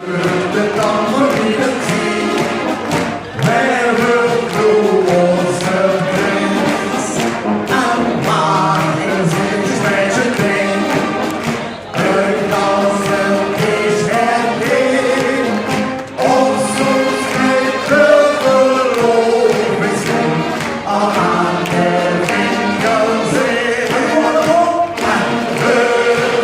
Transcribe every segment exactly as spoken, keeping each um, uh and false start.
De tamboerine, waar wil toe onze prins? En waar is het meisje klein? Het dansen is het ding. Of soms krijgt de verloving zin. Al aan de vingers zit. En we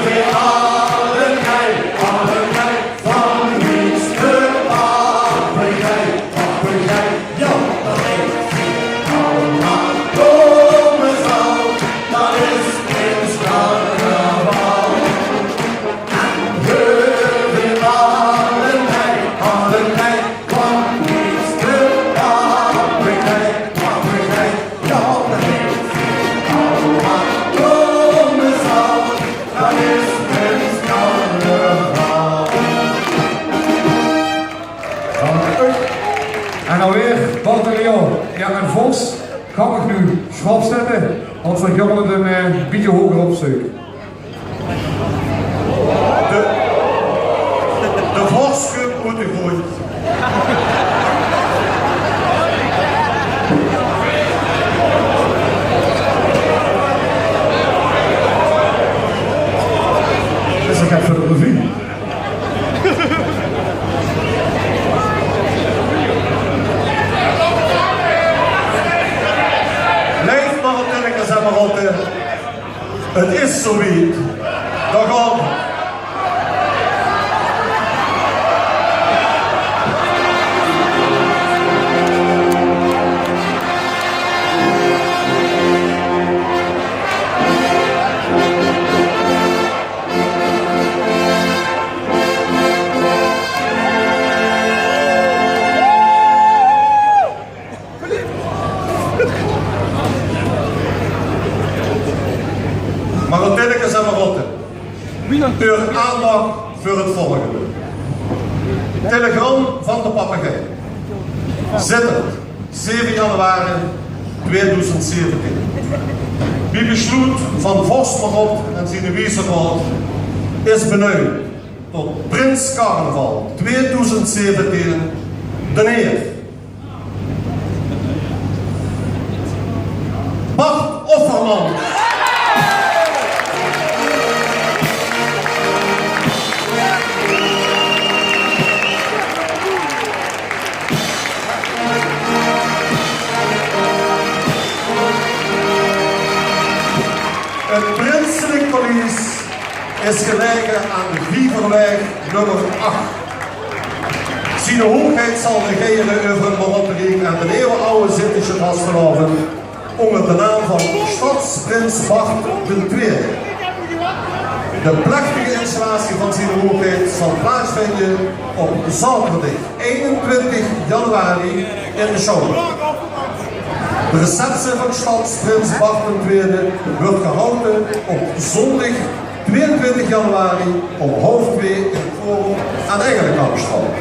weer alle kei, alle kei. Van niets de papegaai, papegaai, ja, dat is allemaal domme zaal. Dat is prins carnaval. En we weer alle kei, alle kei. Van niets de papegaai, papegaai. Ja, dat is allemaal domme zaal. Dat is prins carnaval. En dan weer Bart en Leon. Ja, en Vos, kan ik nu schrap zetten? Want we gaan het een eh, beetje hoger opzoeken. De, de vos schudt uit de grond. Is er gek voor de revue? Leef Marottennekes en Marotte. Het is zowied. Dao gaon v'r. Marottennekes en Marotte. Uur aandacht veur 't volgende. Telegram van de papegaai. Zitterd, zeve januari tweedoezend zeventien. Bie besloet van Vos Marot en ziene wieze raod is beneump tot prins carnaval tweedoezend zeventien de heer Bart Offermans. Het prinselijk paleis is gelegen aan de Vieverweg nummer acht. Ziene hoogheid zal regeren euver 't Marotteriek en de eeuwenouwe Zittesje vastelaovend onder de naam van Stadsprins Bart d'n Twiede. De plechtige installatie van ziene hoogheid zal plaatsvinden op zaterdag eenentwintig januari in de Schouwburg. De receptie van Stadsprins Bart d'n Twiede wordt gehouden op zondag tweeëntwintig januari om half twee in het Forum aan Engelenkampstraat.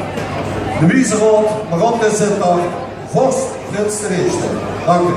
De wieze raod, Marotte Zitterd, Vos Frits de Eerste. Dank u.